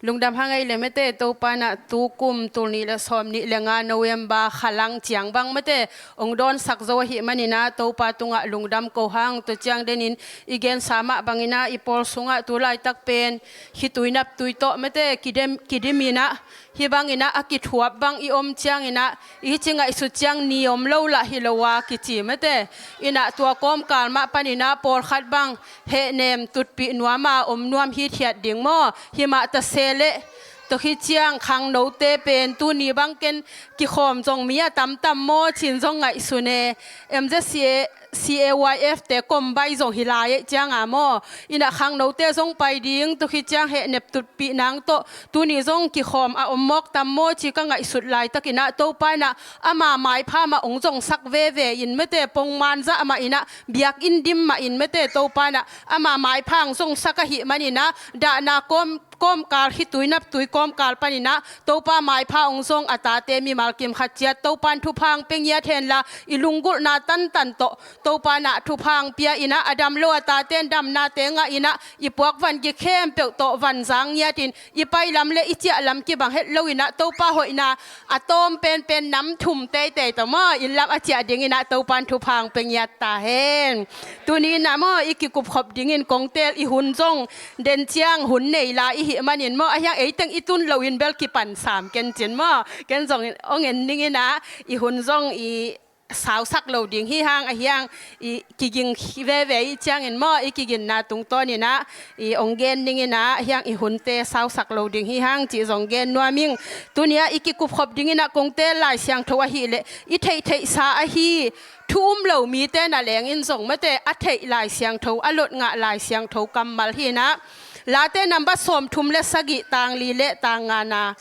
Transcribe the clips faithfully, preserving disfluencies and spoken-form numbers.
Lungdam hang ei le mete, Topa in ah tukum tul nih le sawm nih le nga November khalang ciang bang mete ong dawnsak zo ahih manin ah Topa tungah lungdam ko hang. Tua ciang denin i gensa mah bangin ah i pawl sungah tu laitak pen khitui naptui tawh mete kidim, kidim in ah, hih bangin ah a kithuap bang i om ciangin ah i hih ci ngaihsut ciang ni om lo lah hi lo a kici mete. In ah tua kawmkal mah panin ah pawlkhat bang hehnem tutpih nuam a om nuam hithiat ding maw? Himah ta se leh, tua khit ciang khangnote pen tuni bang ken kikhawm zong mi a tamtam maw ci-in zong ngaihsun e. M Z C A, C A Y F te kombai zong hi lai ei ciang a maw? In ah khangnote zong pai ding, tua khit ciang hehnep tutpih nang tawh tuni zong kikhawm a om mawk tam maw ci ka ngaihsut laitakin ah Topa in ah ama maipha mah ong zongsak veve in mete, pongman zah mah in ah, biakinn dim mah in mete, Topa in ah ama maipha ong zongsak ahih manin ah dahna kawm, kawmkal, khitui naptui kawmkal panin ah Topa maipha ong zong a tate mimal kim khat ciat Topa in thupha ong pia ngiat hen la, i lunggulhna tantan tawh Topa in ah thupha ong pia in ah, a dam lo a tate in damnate ngah in ah, i puak van gik khempeuh tawh van zang ngiatin i pai lam le i ciah lam kibang het lo in ah Topa hoihna a tawm penpen nam thum teitei tawh maw, inn lam a ciah dingin ah Topa in thupha ong pia ngiat ta hen. Tuni in ah maw, i kikupkhop dingin kong teel, i hun zong den ciang hun nei lai i hih manin maw, a hiang ei teng i tun loin bel kipan sam ken cin maw, ken zong ong en ning in ah i hun zong i sausak lo ding hi hang, a hiang i kiging veve i ciangin maw, i kiginna tungtawnin ah i ong gen ning in ah, a hiang i hunte sausak lo ding hi hang cih zong gen nuam ing. Tuni ah i kikupkhop dingin ah kong teel Lai Siangtho ahih leh i theihtheihsa ahi thu um lo mite na lengin zong mete a theih Lai Siangtho, a lot ngah Lai Siangtho kammal hi in ah, Late number sawmthum le sagih, tang li le tang nga na,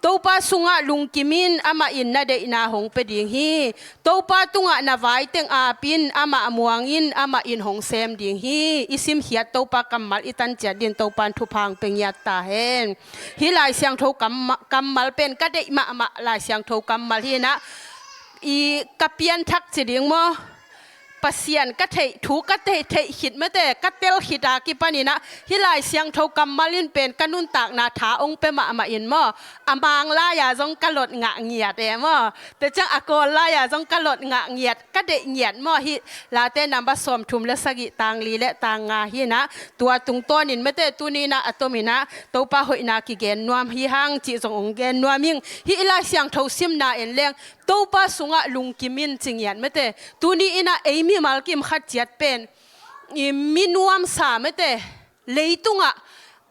Topa sungah lungkim in, amah in na deihna hong pia ding hi. Topa tungah na vai teng ap in, amah muang in, amah in hong sem ding hi. I simkhiat Topa kammal i tan ciat dingin Topa in thupha ong pia ngiat ta hen. Hih Lai Siangtho kam-, kammal pen ka deih mahmah Lai Siangtho kammal hi in ah, i ka pianthak ci ding maw, Pasian ka theih, thu ka theih, theih khit mete, ka tel khit a kipanin ah hih Lai Siangtho kammal in pen ka nuntakna tha ong pia mahmah in maw, a mang lai-a zong ka lot ngah ngiat e maw, tua ciang a kawl lai-a zong ka lot ngah ngiat, ka deih ngiat maw. Hih Late number sawmthum le sagih, tang li le tang nga hi in ah, tua tungtawnin mete tuni in ah a tomin ah Topa hoihna kigen nuam hi hang cih zong ong gen nuam ing. Hih Lai Siangtho simna en leng Topa sungah lungkim in ci ngiat mete. Tuni in ah ei mimal kim khat ciat pen i mi nuamsa mete, leitungah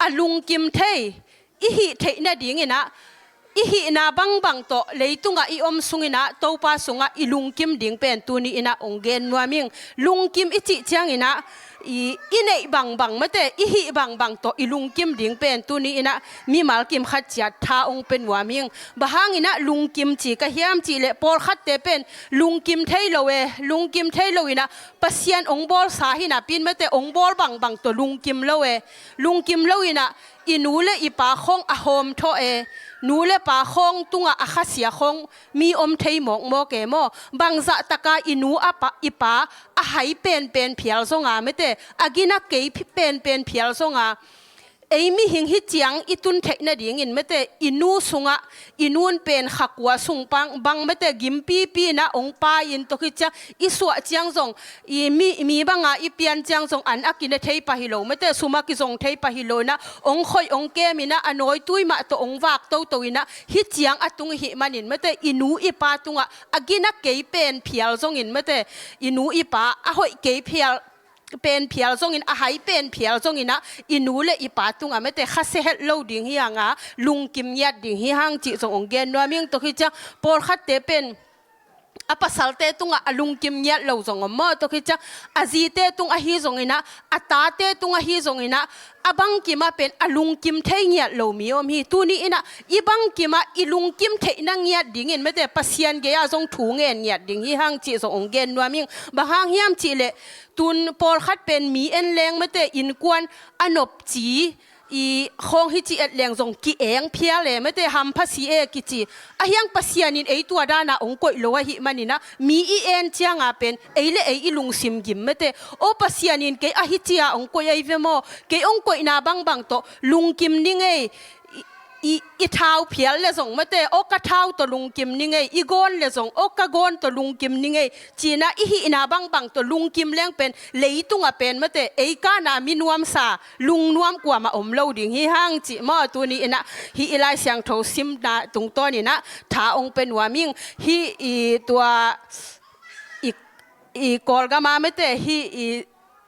a lungkim thei, i hih theih nadingin ah, i hihna bangbang tawh leitungah i om sungin ah Topa sungah i lungkim ding pen tuni in ah ong gen nuam ing. Lungkim i cih ciangin ah i, i neih bangbang mete, i hih bangbang tawh i lungkim ding pen tuni in ah mimal kim khat ciat tha ong pia nuam ing. Bang hangin ah lungkim ci ka hiam cih leh, pawlkhatte pen lungkim thei lo e, lungkim thei lo in ah Pasian ong bawlsa hi napi in mete ong bawl bangbang tawh lungkim lo e, lungkim lo in ah i nu le i pa khawng a hawmthawh e, nu le pa khawng tungah a khasia khawng mi om thei mawkmawk e maw. Bangzah taka i nu a pa, i pa a hai penpen phial zonga mete, a gina kei phi-, penpen phial zonga, ei mihing hih ciang i tun theih nadingin mete, i nu sungah, i nun pen kha kua sung bang, bang mete gimpipi in ah ong pai in, tua khit ciang i suah ciang zong, i mi, mi banga i pian ciang zong an a kine thei pah hi lo mete, sum a kizong thei pah hi lo in ah ong khoih ong kem in ah a nawitui mah tawh ong vak toto in ah hih ciang a tung i hih manin mete, i nu i pa tungah a gina kei pen phial zongin mete, i nu i pa a hoih kei phial, pen phial zongin, a hai pen phial zongin ah i nu le i pa tungah mete khasia het lo ding hi hang a, lungkim ngiat ding hi hang cih zong ong gen nuam ing. Tua khit ciang pawlkhatte pen a pasalte tungah a lungkim ngiat lo zong om maw. Tua khit ciang a zite tung ahi zongin ah, a tate tung ahi zongin ah, a bangkim ah pen a lungkim thei ngiat lo mi om hi. Tuni in ah i bangkim ah i lungkim theihna ngiat dingin mete Pasian gei-ah zong thu ngen ngiat ding hi hang cih zong ong gen nuam ing. Bang hang hiam cih leh, tun pawlkhat pen mi en leng mete innkuan a nopci i khawng hih ci et leng zong ki-eng phial e mete, hampha si e kici. A hiang Pasian in ei tua dana ong koih lo ahih manin ah mi i en cianga pen ei le ei i lungsim gim mete. O, Pasian in kei a hih cia ong koih ei ve maw, kei ong koihna bangbang tawh lungkim ning ei, i, i, i thau phial le zong mate, aw ka thau tawh lungkim ni ngei, i gawn le zong, aw ka gawn tawh lungkim ni ngei, ci-in ah i hihna bangbang tawh lungkim leng pen, leitungah pen mate, ei kana mi nuamsa, lungnuam kuamah om lo ding hi hang cih maw, tuni-in ah, hih i Lai Siangtho simna tungtawnin ah, tha ong pia nuam ing, hih i tua, i, i Kawlgam ah mate, hih i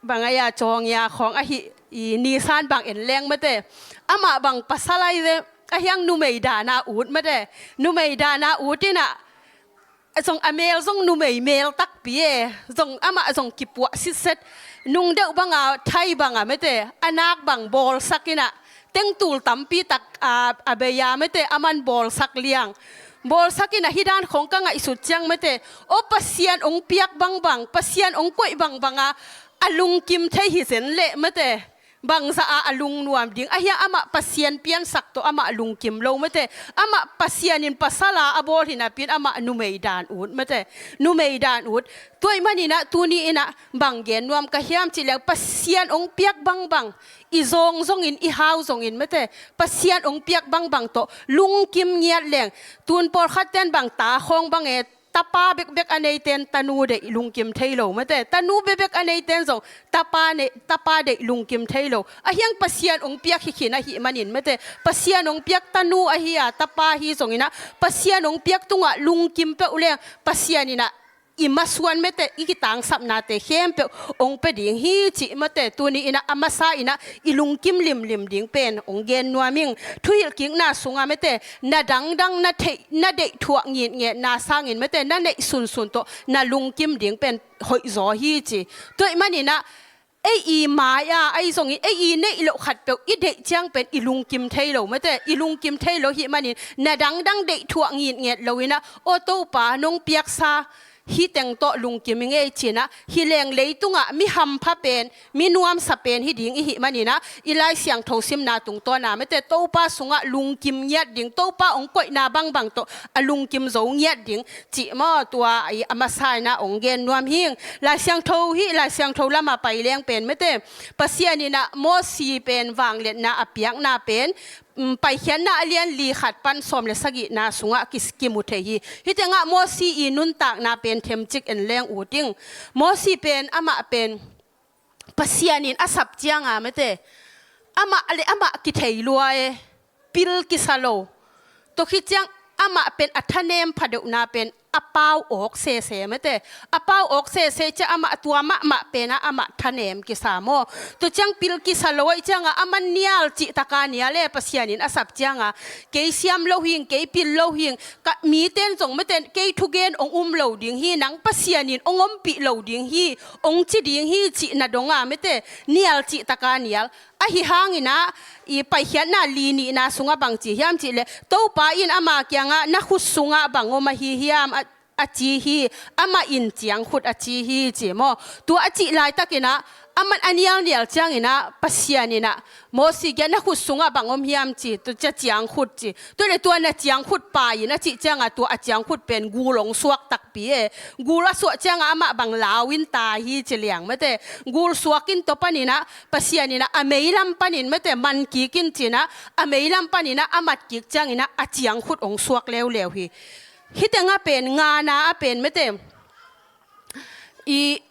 bang a ia, Cawngia khawng ahi, i Nisan bang en leng mate. Amah bang pasal ahi ve, ahi hang numei dan a ut mate. Numei dan a ut in ah, zong a mel zong numei mel takpi e. Zong amah zong kipuah sitset. Nung deuh bang a, thai bang a mate. A nak bang bawlsak in ah. Tengtul tampi tak a, a bei a mate, aman bawlsak liang. Bawlsak in ah hih dan khawng ka ngaihsut ciang mate. Aw Pasian ong piak bangbang, Pasian ong koih bangbang a, a lungkim thei hi zen leh mate. Bangzah a, a lungnuam ding. Ahi hang amah Pasian piansak tawh amah lungkim lo mate. Amah Pasian in pasal a, a bawl hi napi-in amah numei dan ut mate. Numei dan ut. Tua ahih manin ah tuni-in ah bang gen nuam ka hiam cih leh Pasian ong piak bangbang. I zawng zongin, i hau zongin mate. Pasian ong piak bangbang tawh lungkim ngiat leng. Tun pawlkhat ten bang ta khawng bang e, tapa bekbek a nei ten tanu deih lungkim thei lo mate. Tanu bekbek a nei ten zong tapa nei, tapa deih lungkim thei lo. Ahi hang Pasian ong piak hi khin ahih manin mate. Pasian ong piak tanu ahi a, tapa hi zongin ah Pasian ong piak tungah lungkim peuh leng Pasian in ah i masuan mate, i kitangsapnate khempeuh ong pia ding hi cih mate, tuni-in ah a masa in ah i lungkim limlim ding pen ong gen nuam ing. Thuhilhkikna sungah mate, na dangdang na theih, na deih thuak ngitngetna sangin mate, na neih sunsun tawh na lungkim ding pen hoihzaw hi ci. Tua ahih manin ah ei i mai-a, ahi zongin ei i neih loh khatpeuh i deih ciang pen i lungkim thei lo mate, i lungkim thei lo ahih manin na dangdang deih thuak ngitnget lo-in ah, aw Topa nong piaksa hih teng tawh lungkim ing ei ci-in ah, hi leng leitungah mi hampha pen, mi nuamsa pen hi ding i hih manin ah, i Lai Siangtho simna tungtawn a mate, Topa sungah lungkim ngiat ding, Topa ong koihna bangbang tawh a lungkim zo ngiat ding cih maw, tua a masa in ah ong gen nuam hing. Lai Siangtho hih, Lai Siangtho lamah pai leng pen mate, Pasian in ah Mosi pen vangliatna a piakna pen, um, Paikhiatna a lian li khat pan sawm le sagihna sungah ki, kimu thei hi. Hih tengah Mosi i nuntakna pen themcik en leng ut ing. Mosi pen amah pen Pasian in a sap ciang a mate, amah le amah kithei lua e, pil kisa lo. Tua khit ciang amah pen a thanem phadeuhna pen a pau awk sese mate. A pau awk sese ciang amah tua mahmah pen ah amah thanem kisa maw. Tua ciang pil kisa lo ahih ciang a, aman nial cih tak a nial e, Pasian in a sap ciang a, kei siam lo hing, kei pil lo hing, ka, miten zong mate, kei thugen ong um lo ding hi, nang Pasian in ong ompih lo ding hi, ong ci ding hi cih na dong a mate, nial cih tak a nial. Ahi hangin ah, i Paikhiatna li nihna sungah bang ci hiam cih leh, Topa in ama kiangah, na khut sungah bang om ahi hiam, a, a ci hi, amah in ciangkhut a ci hi ci maw. Tua a cih laitakin ah, aman a nialnial ciangin ah, Pasian in ah, Mosi kiang, na khut sungah bang om hiam ci, tua ciang ciangkhut ci. Tua leh tua na ciangkhut pai in a cih ciang a, tua a ciangkhut pen gul ong suak takpi e. Gul a suak ciang a amah bang lau in tai hi ci liang mate. Gul suak in tua panin ah, Pasian in ah a meilam panin mate, man kik in ci-in ah, a meilam panin ah a mat kik ciangin ah a ciangkhut ong suak leuleu hi. Hih tengah pen ngana ah pen mate, i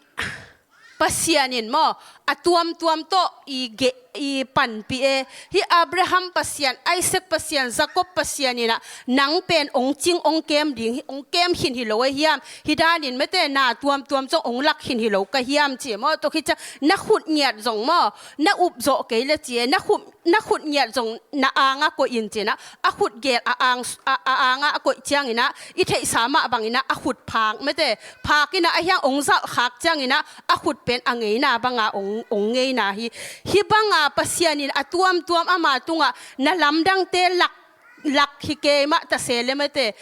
Pasian in maw, a tuamtuam tawh i ge, i panpih e. Hih Abraham Pasian, Isaac Pasian, Jacob Pasian in ah, nang pen ong cing ong kem ding hi, ong kem khin hi lo ahi hiam. Hih danin mate, na tuamtuam zong ong lak khin hi lo ka hiam ci maw. Tua khit ciang na khut ngiat zong maw, na up zawh kei le ci e, na khut, na khut ngiat zong na angah koih in ci-in ah, a khut gel a ang, a, a angah a koih ciangin ah, i theihsa mah bangin ah a khut phak mate. Phak in ah ahi hang ong zalh khak ciangin ah, a khut pen a ngeina bang a ong, ong ngeina hi. Hih bang a Pasian in a tuamtuam ama tungah na lamdangte lak, lak hi kei mah ta se le mate.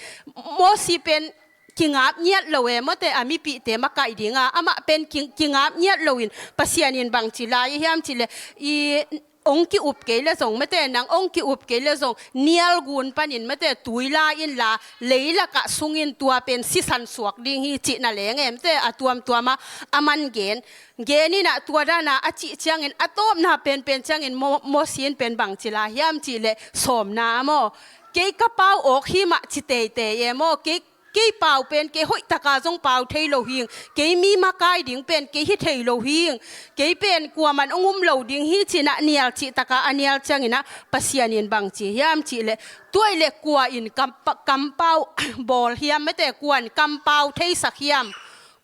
Mosi pen kingap ngiat lo e mate, a mipihte makaih ding a, amah pen ki, kingap ngiat lo in, Pasian in bang ci lai hiam cih leh, i ong ki-up kei le zong mate, nang ong ki-up kei le zong nial gun panin mate, tui la inla, leilakah sungin tua pen sisan suak ding hi cihna leng e mate, a tuamtuama a man gen. Gen inah tua dana a cih ciangin, a tawpna penpen ciangin Mo-, Mosi in pen bang ci la hiam cih leh sawmna maw. Kei ka pau awk hi mah ci teitei e maw. Kei, kei pau pen kei hoihtaka zong pau thei lo hing. Kei mi makai ding pen kei hi thei lo hing. Kei pen kuaman ong um lo ding hi cinah nial cihtaka a nial cianginah Pasian in bang ci hiam cih leh, tua i leh kua in kam pa-, kampau bawl hiam mate, kuan kampau theisak hiam.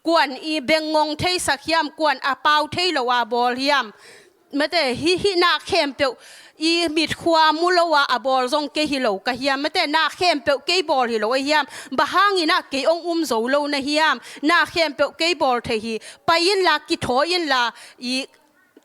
Kuan i bengngong theisak hiam, kuan a pau thei lo a bawl hiam. Mate, hih, hih na khempeuh i mitkhua mu lo a a bawl zong kei hi lo ka hiam. Mate, na khempeuh kei bawl hi lo a hiam. Bang hanginah kei ong um zo lo na hiam. Na khempeuh kei bawl thei hi. Pai inla, kithawi inla, i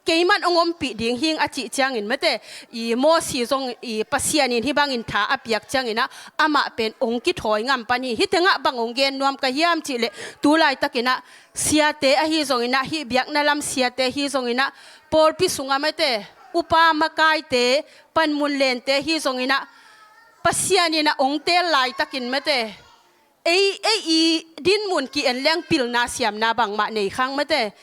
keiman ong ompih ding hing a cih ciangin mate, i Mosi zong i Pasian in hih bangin tha a piak cianginah amah pen ong kithawi ngam pan hi. Hih tengah bang ong gen nuam ka hiam cih leh, tu laitakinah siate ahi zonginah, hih biakna lam siate hi zonginah, pawlpi sungah mate, upa makaite, panmun lente hi zonginah, Pasian inah ong teel laitakin mate, ei, ei i dinmun ki-en leng pilna siamna bangmah nei khang mate.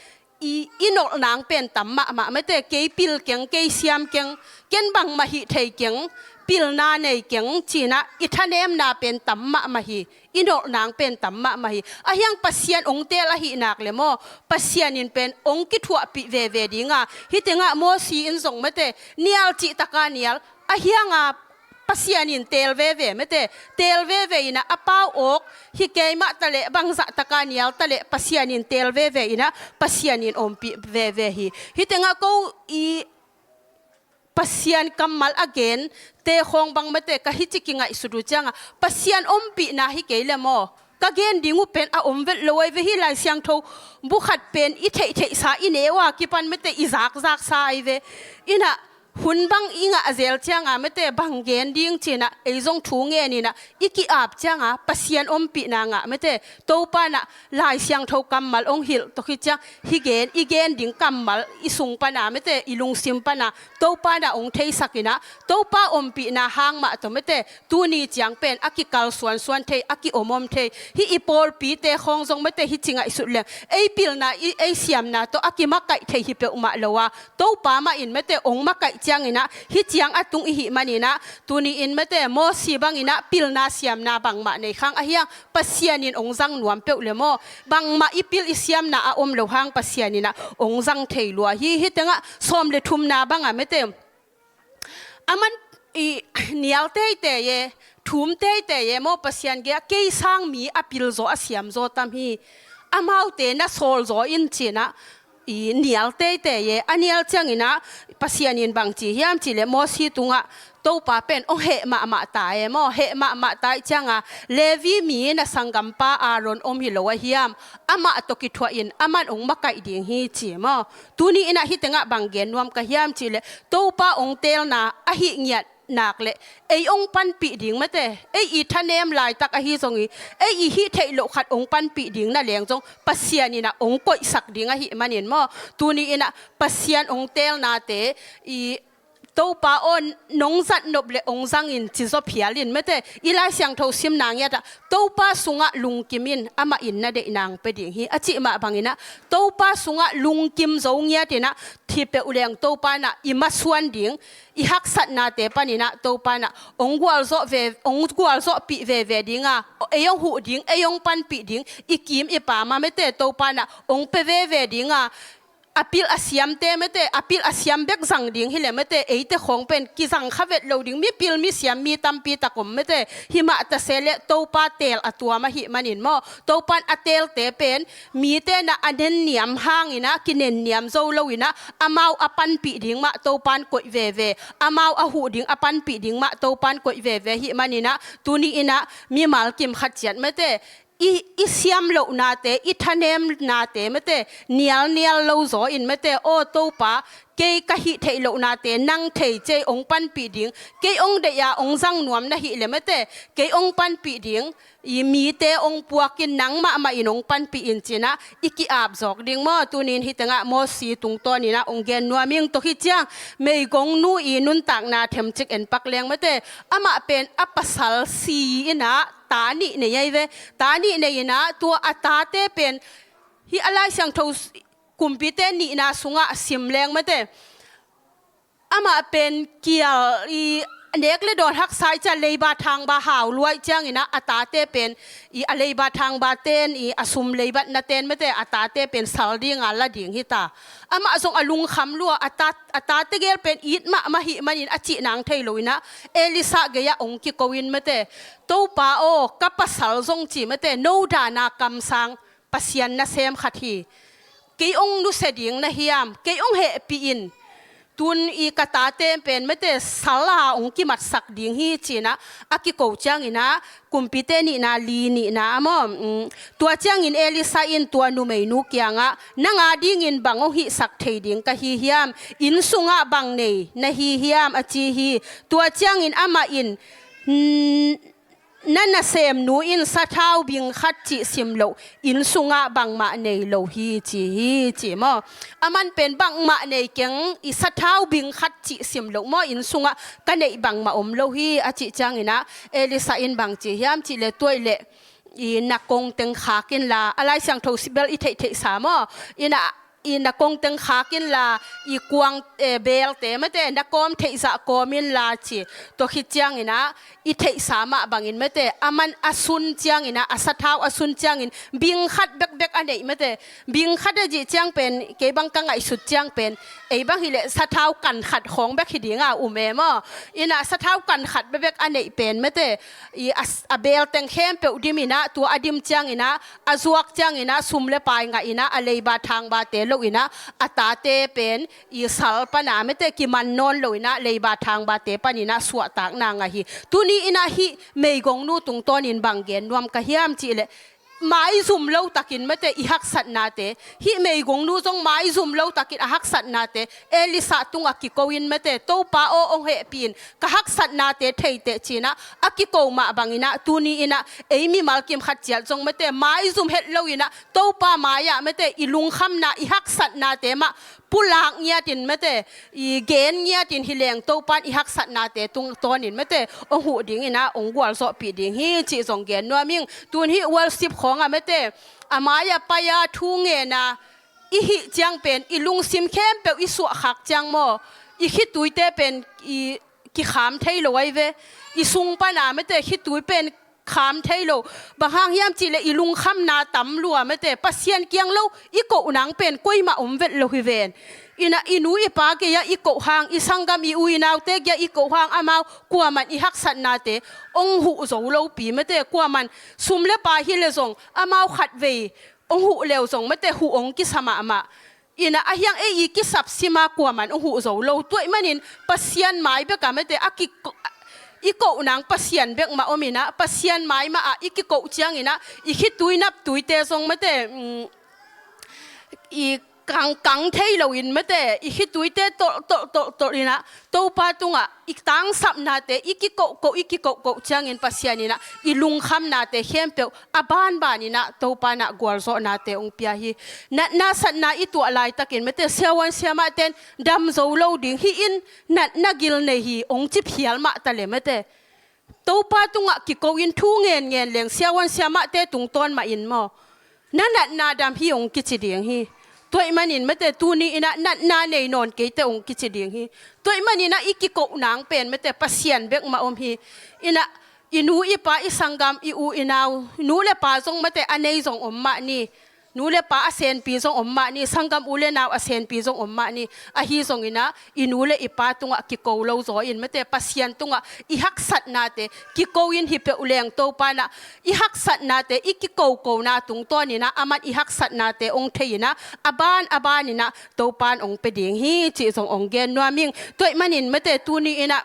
I, i nolh nang pen tam mahmah mate, kei pil keng, kei siam keng, ken bangmah hih thei keng, pilna nei keng cinah i thanemna pen tam mahmah hi. I nolh nang pen tam mahmah hi. A hiang Pasian ong teel ahih nak le maw, Pasian in pen ong kithuahpih veve dinga. Hih tengah Mosi in zong mate, nial cihtaka nial, a hianga Pasian in teel veve mate, teel veve inah a pau awk hi kei mah taleh, bangzah taka nial taleh Pasian in teel veve inah Pasian in ompih veve hi. Hih tengah ko i Pasian kammal a gen te khawng bang mate, ka hih ci kingaihsut uh cianga Pasian ompihna hi kei le maw, ka gen ding uh pen a om vet lo ai ve. Hih Lai Siangtho bu khat pen i theihtheihsa i neu a kipan mate, i zakzaksa ai ve. Inah hun bang i ngah zel cianga mate, bang gen ding cinah ei zong thu ngen inah i ki-ap cianga Pasian ompihna ngah mate, Topa nah Lai Siangtho kammal ong hilh tawh hi ciang, hih gen, i gen ding kammal i sung pana mate, i lungsim pana Topa nah ong theisak inah, Topa ompihna hang mah tawh mate, tuni ciang pen a kikalsuansuan thei, a ki-omom thei. Hih i pawlpite khawng zong mate, hih ci ngaihsut leng, ei pilna, i, ei siamna tawh a kimakaih thei hi peuhmah lo a, Topa mah in mate ong makaih cianginah, hih ciang a tung i hih maninah, tuni in mate, Mosi banginah pilna siamna bangmah nei khang a hiang, Pasian in ong zang nuam peuh le maw, bangmah i pil i siamna a om lo hang Pasian inah ong zang thei lua hi. Hih tengah sawm le thumna banga mate, a man i nial teitei e, thum teitei e maw, Pasian gei-ah kei sang mi a pilzaw a siamzaw tam hi. Amaute na sawlzaw in cinah i nial teitei e. A nial cianginah Pasian in bang ci hiam cih leh, Mosi tungah Topa pen ong heh mahmah ta e maw, heh mahmah ta i cianga, Levi mi na sanggampa Aaron om hi lo a hiam, amah tawh kithuah in, aman ong makaih ding hi ci maw. Tuni inah hih tengah bang gen nuam ka hiam cih leh, Topa ong teelna ahih ngiat nak leh ei ong panpih ding mate, ei i thanem laitak ahi zong i, ei i hih theih loh khat ong panpih ding na leng zong Pasian inah ong koihsak ding ahih manin maw, tuni inah Pasian ong teelnate i Topa aw, nong zat nop le ong zangin ci zaw phial in mate, i Lai Siangtho simna ngiatah Topa sungah lungkim in, amah in na deih nang pia ding hi a cih mah banginah, Topa sungah lungkim zo ngiat inah, thi peuh leng Topa nah i masuan ding, i haksatnate paninah Topa nah ong gualzawh ve, ong gualzawhpih veve dinga, ei ong huh ding, ei ong panpih ding, i kim i pam ah mate, Topa nah ong pia veve dinga, a pil a siamte mate, a pil a siam bek zang ding hi le mate, eite khawng pen kizang kha vet lo ding, mi pil mi siam mi tampi tak om mate, hih mah ta se le Topa teel a tuam ahih manin maw, Topan a teelte pen mite nah a nenniam hanginah, kinenniam zo loinah, amau a panpih ding mah Topan koih veve, amau a huh ding a panpih ding mah Topan koih veve ahih maninah, tuni inah mimal kim khat ciat mate, i, i siam lohnate, i thanemnate mate, nialnial lo zaw in mate, aw Topa, kei ka hih theih lohnate nang thei ci ei, ong panpih ding, kei ong deih a ong zang nuam na hih leh mate, kei ong panpih ding, i mite ong puak in nang mahmah in ong panpih in ci-in ah i ki-ap zawk ding maw. Tuni-in hih tengah Mosi tungtawn in ah ong gen nuam ing. Tua khit ciang meigongnu i nuntakna themcik en pak leng mate, amah pen a pasal si in ah ta nih nei ahi ve. Ta nih nei in ah tua a tate pen hih a Lai Siangtho kumpite nihna sungah sim leng mate, amah pen kial i nek le dawn haksa i ci a, leiba thangba hau lua i ciang in ah a tate pen i a leiba thangba ten i a sum leibatna ten mate a tate pen sal ding a la ding hi ta. Amah zong a lungkham lua, a ta, a tate gel pen it mahmah hih manin a cih nang thei lo in ah Elisha gei ah ong kiko in mate, Topa aw, ka pasal zong ci mate, no dan a kamsang Pasian nasem khat hi. Kei ong nusia ding na hiam, kei ong hehpih in. Tun i ka tate pen mate sal a ong kimatsak ding hi ci-in ah a kiko ciang in ah kumpite nihna li nihna ah maw. Mm, tua ciangin Elisha in tua numeinu kiangah, nang a dingin bang ong hihsak thei ding ka hi hiam? Inn sungah bang nei na hi hiam? a ci hi. Tua ciangin amah in, mm, na nasemnu in sathau bing khat cih sim loh, inn sungah bangmah nei lo hi ci hi ci maw. Aman pen bangmah nei keng, i sathau bing khat cih sim loh maw, inn sungah ka neih bangmah om lo hi a cih ciang in ah Elisha in bang ci hiam cih leh, tua ahih leh i na kongteng khak inla, a Lai Siangtho sibel i theihtheihsa maw, in ah i na kongteng khak inla, i kuang, eh, belte mate na kawm theih zah kawm inla ci. Tua khit ciang in ah i theihsa mah bangin mate, aman a sun ciang in ah, a sathau a sun ciangin bing khat bekbek a neih mate. Bing khat a cih ciang pen kei bang ka ngaihsut ciang pen ei bang hi leh sathau kan khat khawng bek hi ding a um e maw. In ah sathau kan khat bekbek a neih pen mate, i a, a belteng khempeuh dim in ah, tua a dim ciang in ah, a zuak ciang in ah sum le pai ngah in ah, a leiba thangbate lo in ah, a tate pen i sal pan a mate kiman nawn lo in ah, leiba thangbate pan in ah suahtakna ngah hi. Tuni in ah hih meigongnu tungtawnin bang gen nuam ka hiam cih leh, maizum lo takin mate i haksatnate, hih meigongnu zong maizum lo takin a haksatnate Elisha tungah kiko in mate, Topa aw, ong hehpih in, ka haksatnate thei teh ci-in ah a kiko mah bangin ah, tuni in ah ei mimal kim khat ciat zong mate maizum het lo in ah Topa mai-ah mate i lungkhamna, i haksatnate mah pulak ngiatin mate, i gen ngiatin hi leng Topan i haksatnate tungtawnin mate ong huh ding in ah ong gualzawhpih ding hi cih zong gen nuam ing. Tun hih worship khawngah mate, a mai-ah pai-a thu ngen a i hih ciang pen i lungsim khempeuh i suahkhak ciang maw, i khituite pen i kikham thei lo ahi ve. I sung pan a mate khitui pen kham thei lo. Bang hang hiam cih leh i lungkhamna tam lua mate, Pasian kiang lo i koh nang pen koimah om vet lo hi ven. In ah i nu i pa gei-ah i koh hang, i sanggam i u i naute gei-ah i koh hang amau kuaman i haksatnate ong huh zo lopi mate, kuaman sum le pai hi leh zong amau khatvei ong huh leu zong mate huh ong kisa mahmah. In ah a hiang ei i kisap sim a kuaman ong huh zo lo. Tua ahih manin Pasian mai bek a mate a ki, i koh nang Pasian bek mah om in ah, Pasian mai mah ah i kikoh ciang in ah i khitui naptuite zong mate, mm, i kang, kang thei lo in mate, i khituite tolh tolh tolh tolh in ah Topa tungah i tangsapnate i kikohkoh, i kikohkoh ciangin Pasian in ah i lungkhamnate khempeuh a banban in ah Topa in ah gualzawhnate ong pia hi. Natna satna i tuah laitakin mate siavuan siamahten dam zo lo ding hi in, natna gil nei hi ong ci phial mah ta leh mate, Topa tungah kiko in thu ngen ngen leng siavuan siamahte tungtawn mah in maw, na natna dam hi ong kici ding hi. Tua ahih manin mate tuni in ah natna nei nawn kei teh ong kici ding hi. Tua ahih manin ah i kikoh nang pen mate Pasian bek mah om hi. In ah i nu i pa, i sanggam, i u i nau, nu le pa zong mate a nei zong om mah ni. Nu le pa a senpi zong om mah ni, sanggam u le nau a senpi zong om mah ni. Ahi zongin ah i nu le i pa tungah kiko lo zaw in mate, Pasian tungah i haksatnate kiko in hi peuh leng Topa in ah i haksatnate, i kikokona tungtawn in ah aman i haksatnate ong thei in ah a ban a ban in ah Topa in ong pia ding hi cih zong ong gen nuam ing. Tua ahih manin mate tuni in ah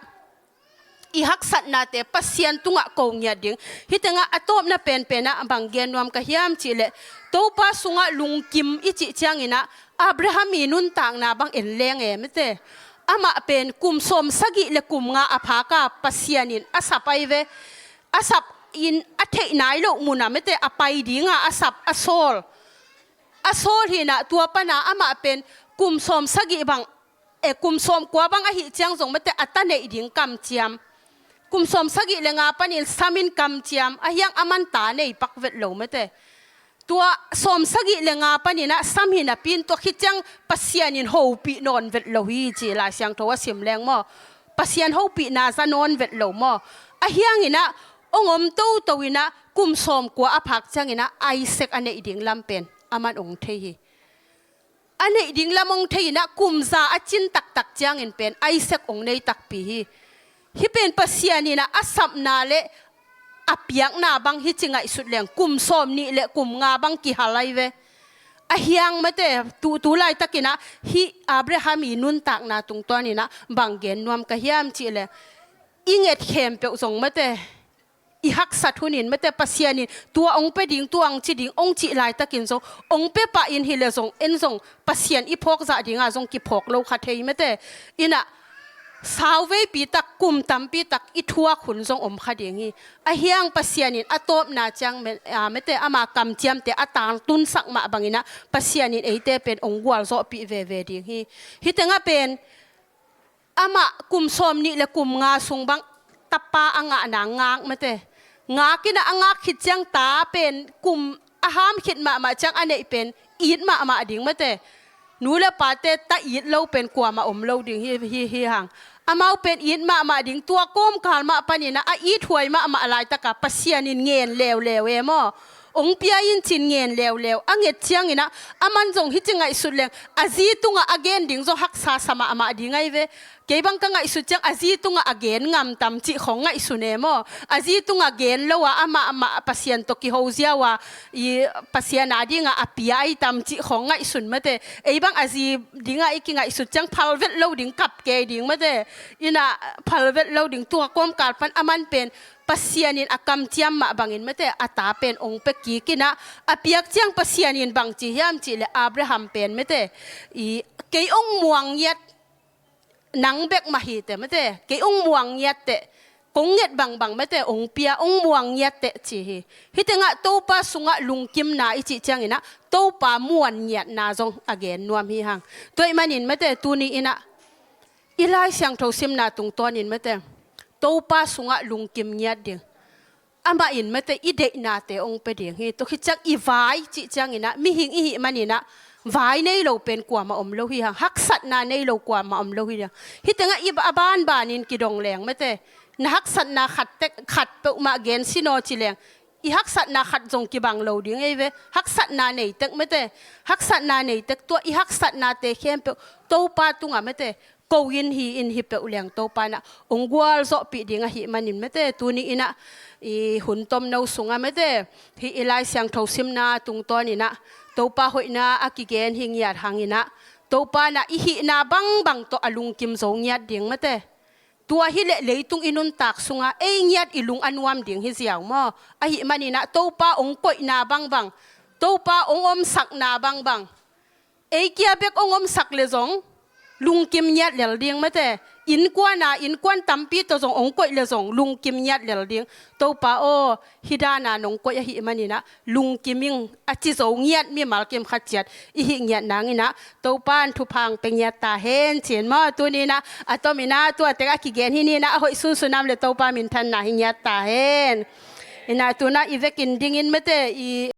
i haksatnate Pasian tungah ko ngiat ding. Hih tengah a tawpna penpenah bang gen nuam ka hiam cihleh, Topa sungah lungkim i cih cianginah Abraham i nuntakna bang en leng e mete. Amah pen kum sawm sagih le kum nga a phaka Pasian in a sap ahi ve. A sap in a theih nai loh munah mete a pai dinga a sap a sawl. A sawl hinah tua pana amah pen kum sawm sagih bang, e, kum sawm kua bang ahih ciang zong mete a ta neih ding kamciam. Kum sawm sagih le nga panin sam in kamciam, a hiang aman ta nei pak vet lo mete. Tua sawm sagih le nga paninah sam hi napi in tua khit ciang Pasian in hopih nawn vet lo hi ci Lai Siangtho a sim leng maw. Pasian hopihna za nawn vet lo maw. A hianginah ong om toto inah kum sawm kua a phak cianginah Isaac a neih ding lam pen aman ong thei hi. A neih ding lam ong thei inah kum za a cin taktak ciangin pen Isaac ong nei takpi hi. Hih pen Pasian inah a sapna le a piakna bang hi ci ngaihsut leng kum sawm nih le kum nga bang kihal ahi ve. A hiang mete tu, tu laitakinah hih Abraham i nuntakna tungtawninah bang gen nuam ka hiam cihleh, i nget khempeuh zong mete i haksat hunin mete Pasian in tua ong pe ding, tua ong ci ding ong cih laitakin zong ong pe pah in hileh zong en zong Pasian i phawk zah dinga zong kiphawk lo kha thei mete. Inah sauveipi tak, kum tampi tak i thuak hun zong om kha ding hi. A hiang Pasian in a tawpna ciang me-, a, mete ama kamciamte a tangtunsak mah banginah Pasian in eite pen ong gualzawhpih veve ding hi. Hih tengah pen amah kum sawm nih le kum nga sung bang tapa a ngahna ngak mete. Ngak inah a ngak khit ciang ta pen kum a ham khit mahmah ciang a neih pen it mahmah ding mete. Nu le pate ta it lo pen kuamah om lo ding hi, hi, hi hang. Amau pen it mahmah ding, tua kawmkal mah paninah a it huai mahmah laitaka Pasian in ngen leuleu e maw. Ong pia in cin ngen leuleu a nget cianginah aman zong hih ci ngaihsut leng a zi tungah a gen ding zong haksa sa mahmah ding ahi ve. Kei bang ka ngaihsut ciang a zi tungah a gen ngam tam cih khong ngaihsun e maw. A zi tungah gen lo a amah, amah Pasian tawh kihozia uh a i Pasian a dingah a pia ahi tam cih khong ngaihsun mete. Ei bang a zi dingah i kingaihsut ciang phalvet lo ding kap kei ding mete. Inah phalvet lo ding tua kawmkal pan aman pen Pasian in a kamciam mah bangin mete a ta pen ong pe kikinah a piak ciang Pasian in bang ci hiam cihleh Abraham pen mete i kei ong muang ngiat nang bek mah hi teh mete, kei ong muang ngiat teh, kong nget bangbang mete ong pia, ong muang ngiat teh ci hi. Hih tengah Topa sungah lungkimna i cih cianginah Topa muan ngiatna zong a gen nuam hi hang. Tua ahih manin mete tuni inah i Lai Siangtho simna tungtawnin mete Topa sungah lungkim ngiat ding. Amah in mete i deihnate ong pe ding hi. Tua khit ciang i vai cih cianginah mihing i hih maninah vai nei lo pen kuamah om lo hi hang. Haksatna nei lo kuamah om lo hi hang. Hih tengah i ba-, a banbanin kidong leng mete na haksatna khat tek, khat peuhmah gen sinaw ci leng i haksatna khat zong kibang lo ding ei ve. Haksatna nei tek mete, haksatna nei tek tua i haksatnate khempeuh Topa tungah mete ko in hi in hi peuh leng Topa nah ong gualzawhpih ding ahih manin mete tuni inah i hun tomno sungah mete hih i Lai Siangtho simna tungtawninah Topa hoihna a kigen hi ngiat hanginah Topa nah i hihna bangbang tawh a lungkim zo ngiat ding mete. Tua hileh leitung i nuntak sungah ei ngiat i lung a nuam ding hi ziau maw. Ahih maninah Topa ong koihna bangbang, Topa ong omsakna bangbang ei kia bek ong omsak le zong lungkim ngiat lel ding mete. Innkuana innkuan tampi tawh zong ong koih le zong lungkim ngiat lel ding. Topa aw, hih dana nong koih ahih maninah lungkim ing a ci zo ngiat mimal kim khat ciat i hih ngiat nanginah Topa in thupha ong pe ngiat ta hen cin maw. Tuninah a tominah tua tek a kigen hi ninah a hoih sunsunam le Topa minthanna hi ngiat ta hen. Inah tunah i vekin dingin mete i